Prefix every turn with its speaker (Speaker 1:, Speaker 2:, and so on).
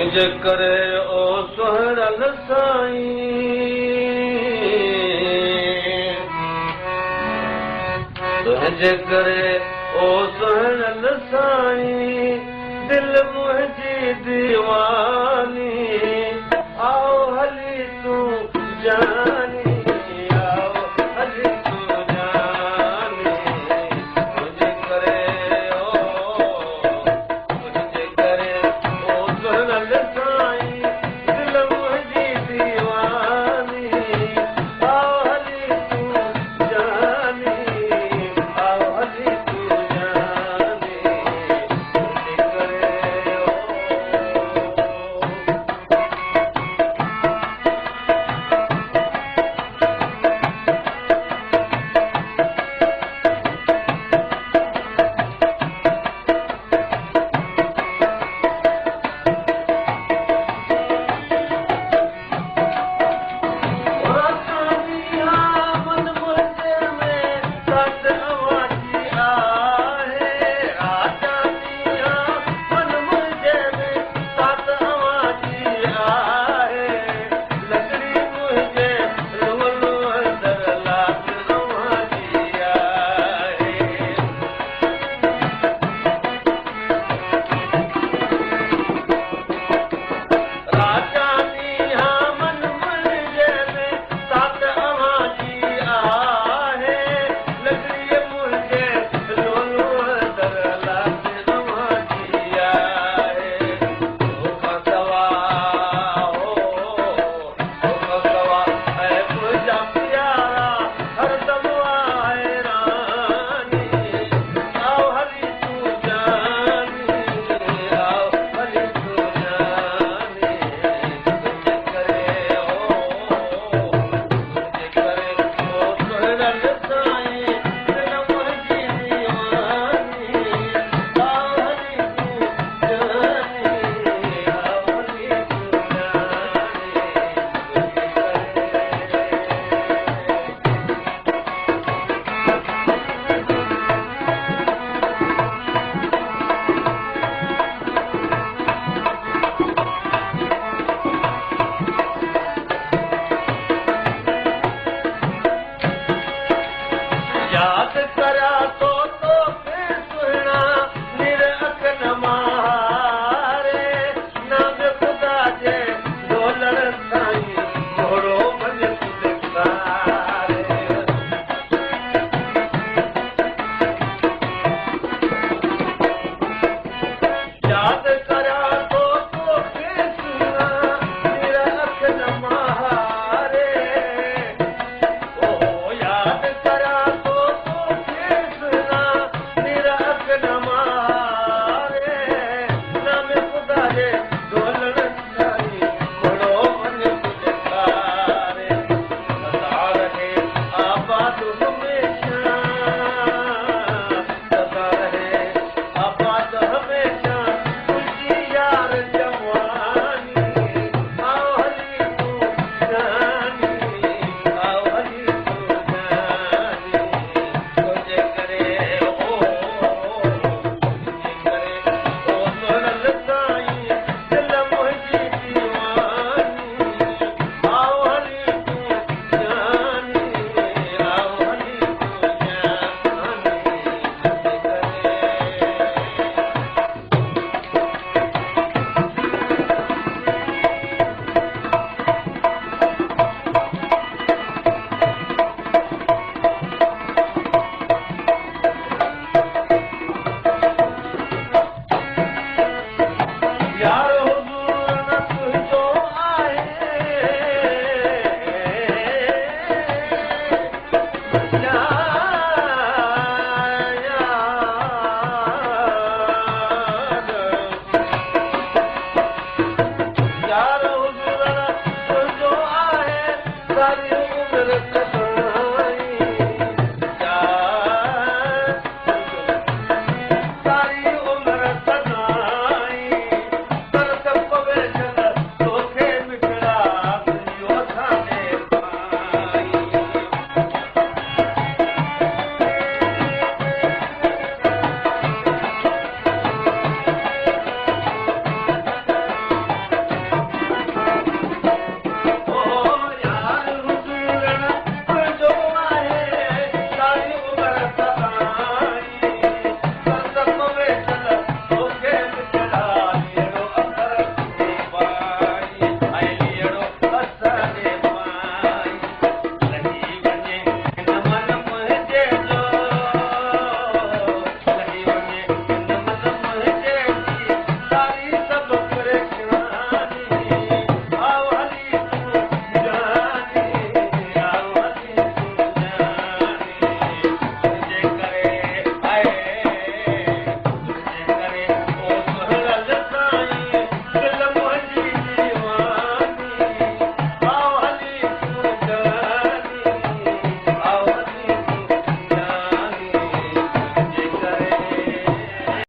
Speaker 1: تنهنجي ڪري او سهڻل سائين، تنهنجي ڪري او سهڻل سائين، دل منهنجي ديواني، آء هلي تون جاني، آء هلي تون جاني، تنهنجي ڪري او، تنهنجي ڪري او سهڻل سائين، دل منهنجي ديواني، آء هلي تون جاني، آء هلي تون جاني، تنهنجي ڪري او. من منهنجي ۾ تات اوهان جي آهي، راجا ڏينهن من منهنجي ۾ تات اوهان جي آهي، لڳڙي منهنجي لونء لونء اندر لاٽ اوهان جي آهي. راجا ڏينهن من منهنجي ۾ تات اوهان جي آهي، لڳڙي منهنجي لونء لونء اندر لاٽ اوهان جي آهي. توکان سوا هو، توکان سوا اي منهنجا پيارا، هردم آهي راڻي، آء هلي تون جاني، آء هلي تون جاني، تنهنجي ڪري هو، تنهنجي ڪري او سهڻل سائين، دل منهنجي ديواني، آء هلي تون جاني، آء هلي تون جاني، تنهنجي ڪري. ياد ڪريان ٿو توکي سهڻا، نير اک نه مان.